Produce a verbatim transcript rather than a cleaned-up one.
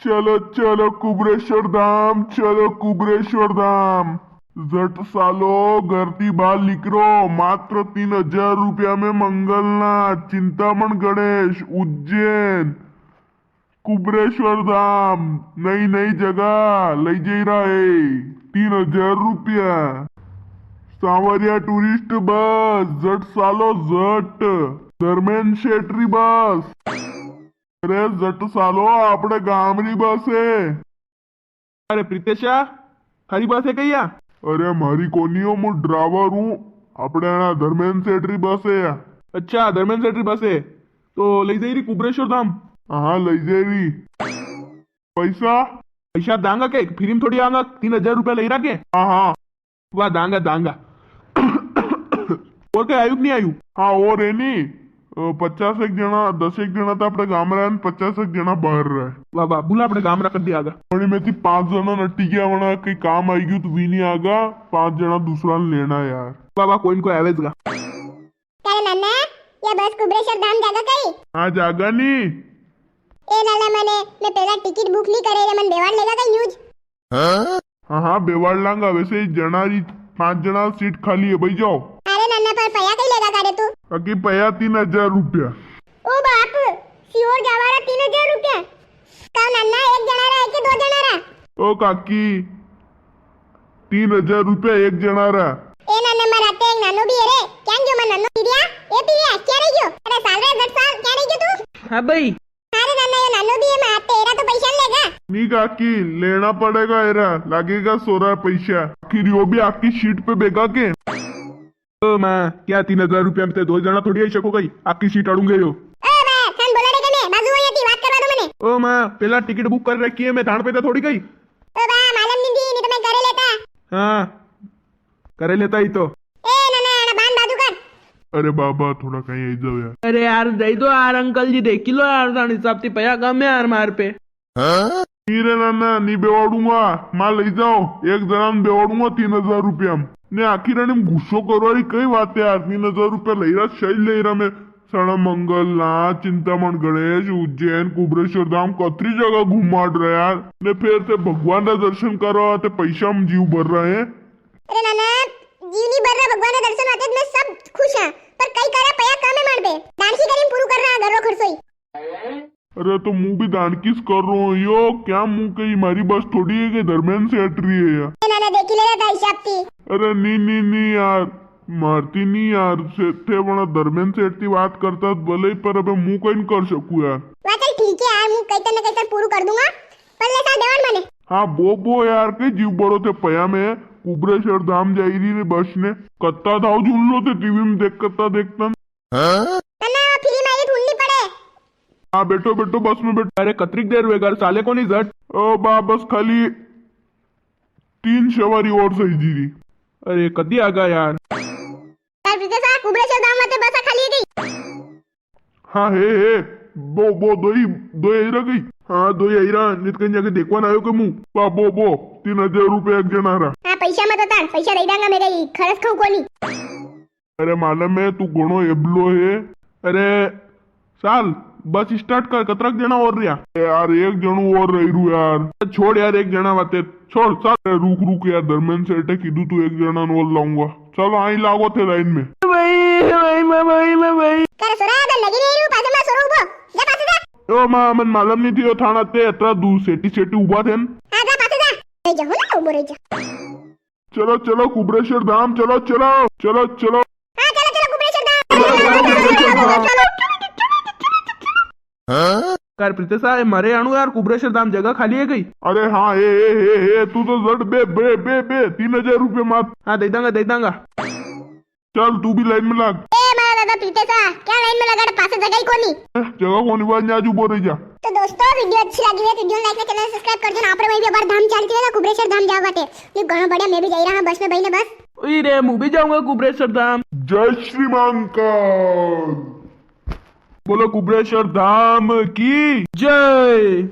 चलो चलो कुबरेश्वर धाम, चलो कुबरेश्वर धाम। जट सालो, घर ती बाहर निकरो, मात्र तीन हजार रुपया में मंगलनाथ, चिंतामण गणेश, उज्जैन, कुबरेश्वर धाम, नई नई जगह लई जई रहा है। तीन हजार रुपया। सांवरिया टूरिस्ट बस, जट सालो जट, धर्मेन सेठ री बस। अरे जट सालो, आपणे गाम री बस है। अरे प्रीतेशा, थारी बस है कई या? अरे म्हारी कोनी हो, मु ड्राइवर हूँ। आपणे अणा धर्मेन सेठ री बस है या। अच्छा, धर्मेन सेठ री बस है, तो लई जाई री कुबरेश्वर धाम? हाँ, लई जाई री। पैसा? पैसा दांगा के, फ्री में थोड़ी आंगा, तीन हजार रुपया लई रखे। हाँ, हाँ। वाह, दांगा, दांगा। और कई आयु कि नी आयु? हाँ, और है नी, अ, पचास एक जणा, दस एक जणा तो आपणे गाम रा है, पचास एक जणा बाहर रा है। वाह, वाह, बुला आपणे गाम रा कर दिया आगा। वणी में थी पांच जणा नटी गया, वणा कई काम आई गयु तो वी नी आगा, पांच जणा दूसरा ने लेना यार। वाह, वाह, कोई न कोई आवेगा। अरे नाना, या बस कुबरेश्वर धाम जागा कई? हाँ, जागा नी। ए लाला, मने, मैं पहला टिकट बुक नी करे रे, मन बेवाड़ लेगा कई यूज? हाँ, हाँ, बेवाड़ लांगा। वैसे ही जणा री पांच जणा सीट खाली है, बई जाओ। अरे नाना, पर पया कई लेगा का रे तू? बाकी पया तीन हजार रुपया। ओ बाप, सीहोर जावारा तीन हजार रुपया? का नाना, एक जणा रा है कि दो जणा रा? ओ काकी, तीन हजार रुपया एक जणा रा। ए नाना, मारा ते एक नानो भी है रे। क्या गयो मारा नानो? पीरिया, ए पीरिया, क्या रह गयो? अरे साल रे, जट साल, क्या रह गयो तू? हाँ भाई। अरे नाना, यो नानो भी है, मारा ते एरा तो पैसा नी लेगा। नी काकी, लेना पड़ेगा एरा, लागेगा सोरा पैसा। आखिर यो भी आखी सीट पे बेगा के। ओ माँ, क्या तीन हजार रुपया में ते दो जणा थोड़ी आई सको कई? आखी सीट अड़ूंगे यो। ओ बा, थान बोला रे कने, बाजू वही थी, बात करवा दो मने। ओ माँ, पहला टिकट बुक कर रखी है मैं, थान पे तो थोड़ी गई। ओ बा, मालूम नी थी, नी तो मैं करे लेता। हाँ, करे लेता ही तो। ए, ना, ना, ना, बांध बाजू कर। अरे बाबा, थोड़ा कहीं आई जाओ यार। अरे यार, दे दो यार, अंकल जी, देखी लो यार, थान हिसाब थी पया कम है यार मार पे। हाँ? नी रे नाना, नी बेवाड़ूंगा, मां लई जाओ, एक जणा ने बेवाड़ूंगा तीन हजार रुपया में। ने आखिर अणी में गुस्सो करवा री कई बात है यार, तीन हजार रुपया लई रहा, सही लई रहा मैं। सणा मंगलनाथ, चिंतामण गणेश, उज्जैन, कुबरेश्वर धाम, कतरी जगह घुमाड़ रहा यार। ने फेर ते भगवान रा दर्शन करवा ते पैसा में जीव भर रहा है। अरे नाना, जीव नी भर रहा, भगवान रा दर्शन वाते मैं सब खुश हां, पर कई करा पया कम है मार पे। दानकी करीन पूरू कर रहा घर रो खर्चो ही। अरे तो मु भी दानकीस कर रो हूँ यो, क्या मु कई मारी बस थोड़ी है कि धर्मेन सेठ री है या? ए नाना, देखी ले रहा था हिसाब थी। अरे नी नी नी यार, मारती नी यार, से थे वणा धर्मेन सेठ थी बात करता तो भले ही, पर अबे मु कई नी कर सकू यार। वाह चल ठीक है यार, मु कई तने कई तने पूरू कर दूंगा, पर ले साल देवान मने। हाँ बो बो यार, कई जीव बड़ो थे पया में, कुबरेश्वर धाम जाई री रे बस ने, कत्ता थाव झूल लो थे टीवी में देख, कत्ता देखता। हाँ? ना, ना, फ्री में आई ढूंढनी पड़े। हाँ, बैठो, बैठो, बस में बैठो। अरे, कतरीक देर वेगा, साले कोनी झट। ओ बा, बस खाली तीन सवारी और सही जी री। अरे, कदी आगा यार? यार, विजय साहब, कुबरेश्वर धाम वाते बस खाली है गई। हाँ, हे, हे, बो, बो, दो ही, दो ही आई रहा गई। हाँ, दो ही आई रहा, नित कहीं जाके देखवा ना आयो के मुंह। बा, बो, बो, तीन हजार रुपया एक जना रा। हाँ, पैसा मत उतार, पैसा दे दांगा मेरे ही, खर्च खाऊ कोनी। अरे मालूम है, तू घणो एबलो है। अरे साल, बस start कर, कतराक जणा और रिया? ए यार, एक जणू और रही रू यार। छोड़ यार, एक जणा वाते छोड़। साल, अरे रुक रुक यार, धर्मेन सेठ कीधु तू एक जणा ने और लाऊंगा। चलो, आई लागो थे लाइन में। भाई, भाई, मैं भाई, मैं भाई। कर सोरा, अबे लगी नहीं रू, पासे में सोरो उबो। जा पासे जा। ओ माँ, मन मालूम नहीं थी, यो थाना ते अतरा दूर सेटी सेटी उबा थे न। हाँ, जा पासे जा। रह जा, हो ना, उबो रह जा। चलो, चलो, कुबरेश्वर धाम, चलो, चलो, चलो, चलो। हाँ, चलो, चलो, कुबरेश्वर धाम। चलो, चलो, कुबरेश्वर धाम। कर प्रीतेशा, ए मारे आणू यार, कुबरेश्वर धाम जगह खाली है कई? अरे हाँ, ए, ए, ए, ए, तू तो जड़ बे, बे, बे, बे, तीन हजार रुपये मात। हाँ, दे दांगा, दे दांगा। चल, तू भी लाइन में लाग। ए, मारा दादा प्रीतेशा, क्या लाइन में लगा, पासे जगह ही कोनी। ए, जगह कोनी, बाज ने आज उबो रह जा। तो दोस्तों, video अच्छी लगी है तो video like ने channel subscribe कर दो ना। आप रे भाई भी अबार धाम चालती है ना, कुबरेश्वर धाम जावा वाते। ये घणो बढ़िया, मैं भी जाई रहा हूँ बस में भाई ने बस। ओए रे, मु भी जाऊंगा कुबरेश्वर धाम। जय श्री महाकाल। बोलो कुबरेश्वर धाम की जय।